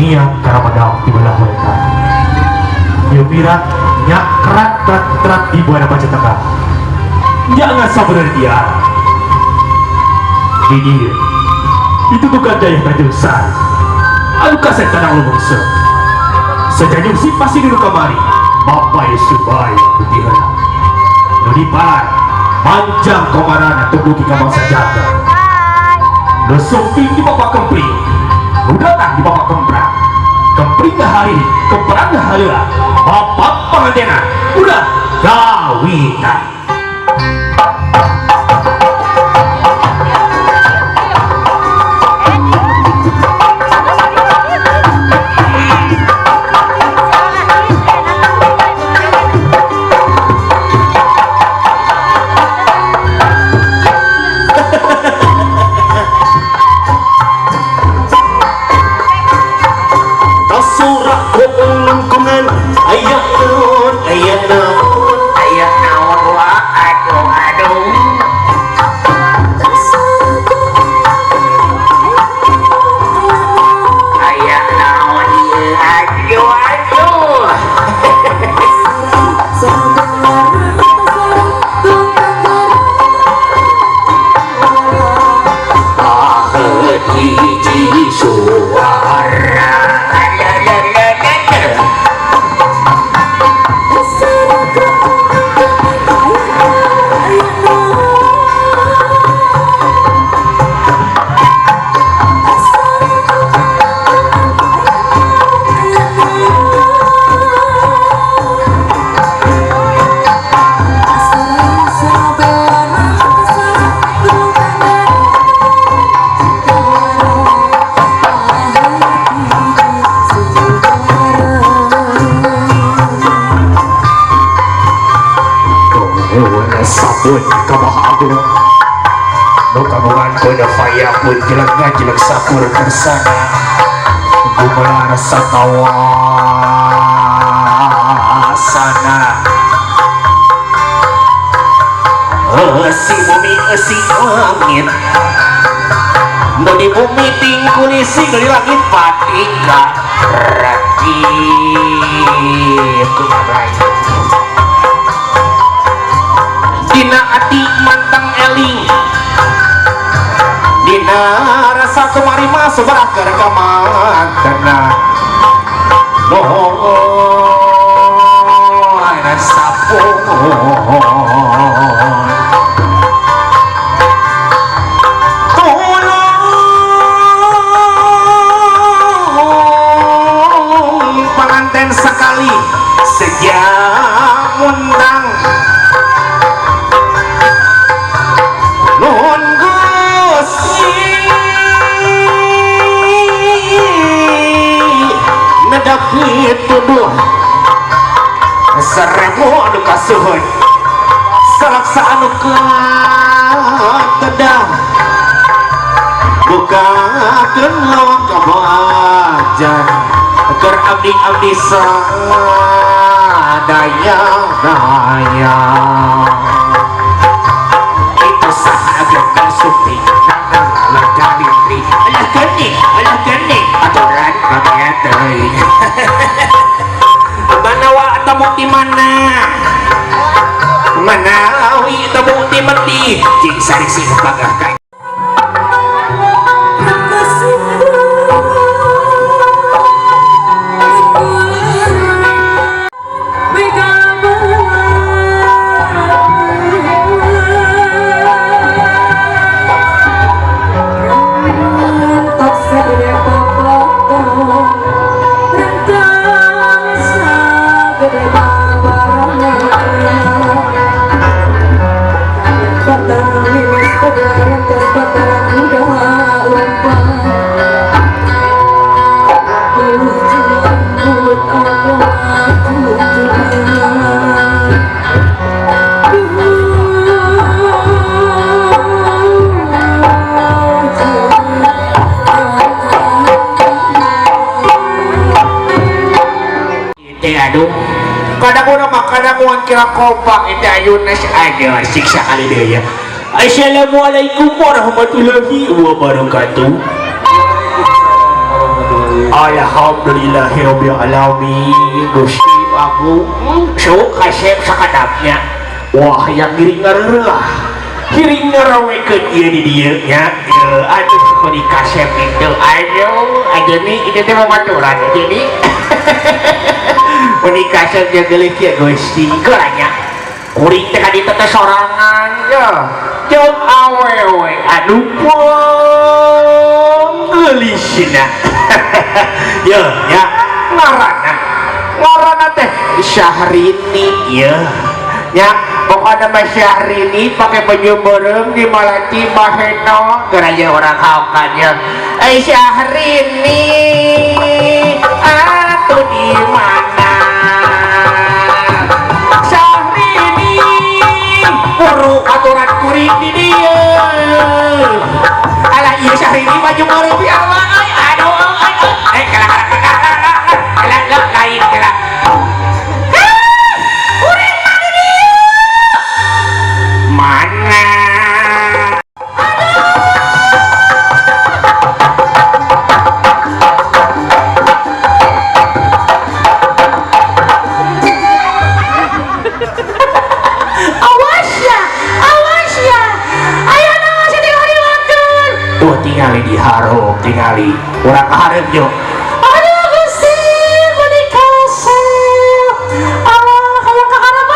Tamiang Karamadang di belah wetan. Yumira nyakrat trat trat di buana baca tengah. Jangan sabar dia. Di dia itu bukan daya Tanjung Sari. Anu kasih tanang lumungsa. Sejanjung si pasti dulu kamari. Bapak Yesubai putih heula. Nu dipalar manjang komarana tubuh ka bangsa jaga. Nu sumping di bapak kempling. Nu datang di bapak kemprang. Kempling hari, kemprang hareula. Bapak pangantena udah gawitan. Pun jelek ngajelek sakur kersana gumelar satawasana eusi bumi eusi langit nu di bumi tingkuli sing di langit patika rajib kumaha dina ati mantang eling dina rasa kemari masuk berakar kamantena nuhun sapun tulung pengantin sekali sejak mundang nuhun nedapi tuduh seribu anu kasuhun salaksa anu katedah bukakeun lawang kabajan keur abdi-abdi sadaya daya itu sahaja kasupi alah geni aturan bagian teuing. Mana wa temu di mana? Mana wi temu di meti? Cing sari sing bagah ka. Kadang kira kompak itu ayunas aja siksa kali dia ya. Assalamualaikum warahmatullahi wabarakatuh. Alhamdulillahirabbil alamin. Gusti aku sok kasep sakadapnya. Wah, yang giring ngareureuh. Giring ngarawekeun ieu di dieu nya. Aduh, kok dikasep itu. Aduh, aja nih itu teh babaturan aja nih. Mun dikasep jeung geuleuh kieu Gusti geuranya. Kuring teh ka ditu teh sorangan ya. Jeung awewe anu panggelisna. Ya, ya, ngaranna. Ngaranna teh Syahrini ya. Ya, pokoknya mah Syahrini pakai baju beureum di Malati Baheno geraja orang haokan ya. Eh Syahrini atuh di mana? Syahrini buru aturan kuring di dieu. Alah ieu Syahrini baju beureum ya Allah. Aduh, aduh. Eh kalah kalah kalah kalah kalah lain kalah. Kuring mah di dieu. Mana? Awas ya, awas ya. Ayo dong, sedih diwakil. Tuh tingali di hareup, tingali. Urang ka hareup yuk. Aduh Gusti, meni kasep. Allah, hayang ka hareup.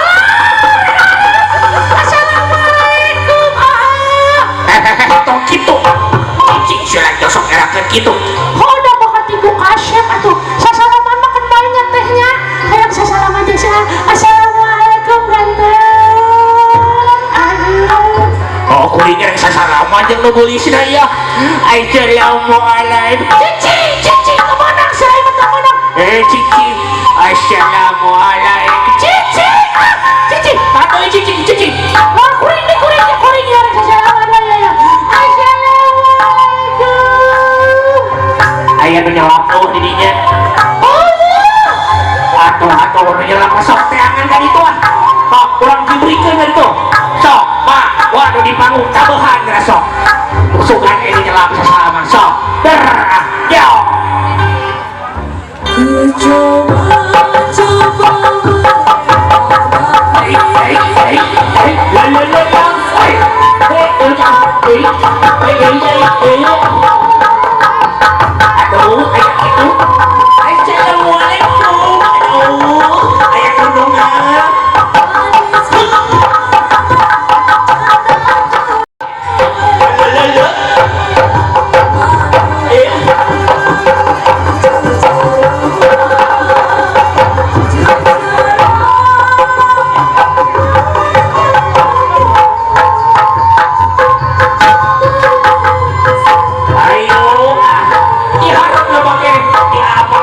Assalamualaikum, aa. Hehehe, tong kitu. Cicing sia sok erakeun kitu. Hoda bakal tiku kasep atuh. Sasalaman mah kan bae nya teh nya. Hayang sasalaman jeung sia. Assalamualaikum ganteng. Aduh. Oh, kuring rek sasalaman jeung nu geulisna ieu. Assalamualaikum. Cici, cici, kemenang saya menang. Eh, cici. Assalamualaikum. Cici, ah, cici. Patuh cici, cici. Wah, kuring nih, kuring ya, kuring ya, rek sasalaman ya, ya. Assalamualaikum. Aya nu nyelap tuh di dinya. Oh, Atuh, atuh nu nyelap sok teangan ka ditu ah. Sok urang dibeuikeun ka ditu. Sok, Pak. Waduh di panggung tabehan geura sok. Sugan ini nyelap sasalaman sok. Der, ah, yo. Hei, hei, hei, hei, la la la la. Hei, hei, hei, hei, hei, hei, hei. Aduh, aya kitu. Assalamualaikum. Aduh, aya tulungan. La la la. Eh. Ayo, diharap lo pakai di apa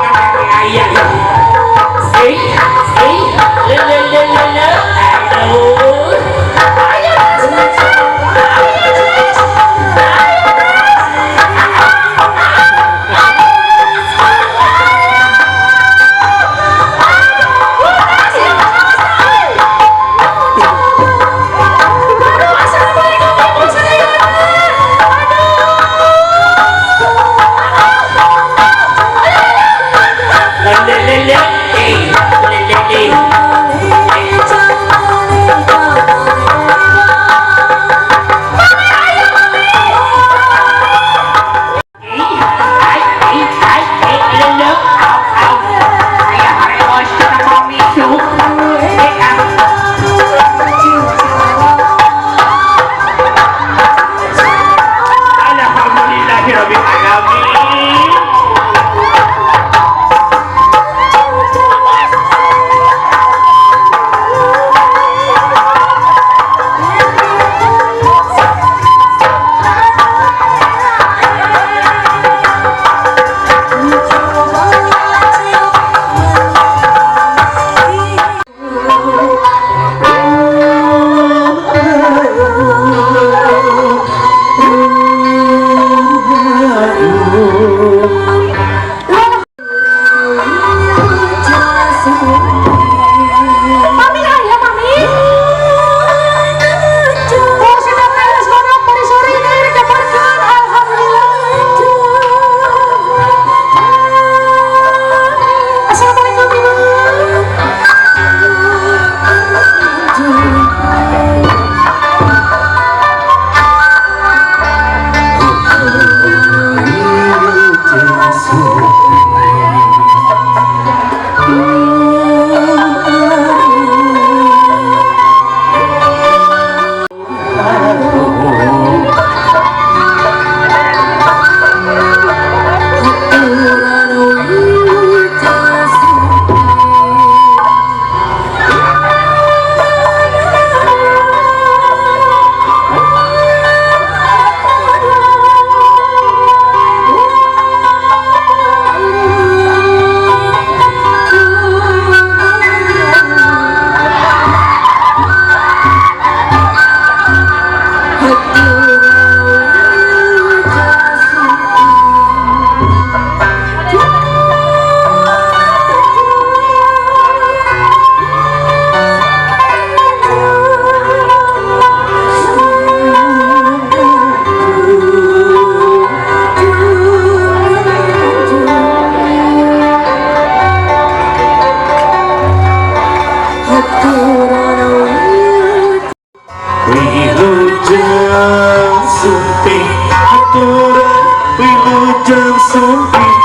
Wilujeng sumping aturan, wilujeng sumping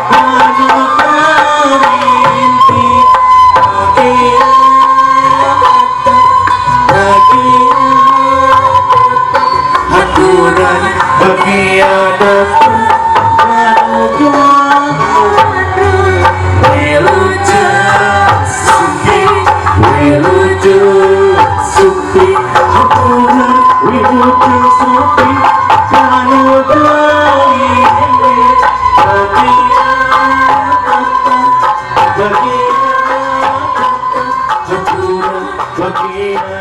anu mimpi aturan bagian wilujeng sumping, wilujeng sumping aturan, wilujeng sumping anu mimpi bagian aturan bagian.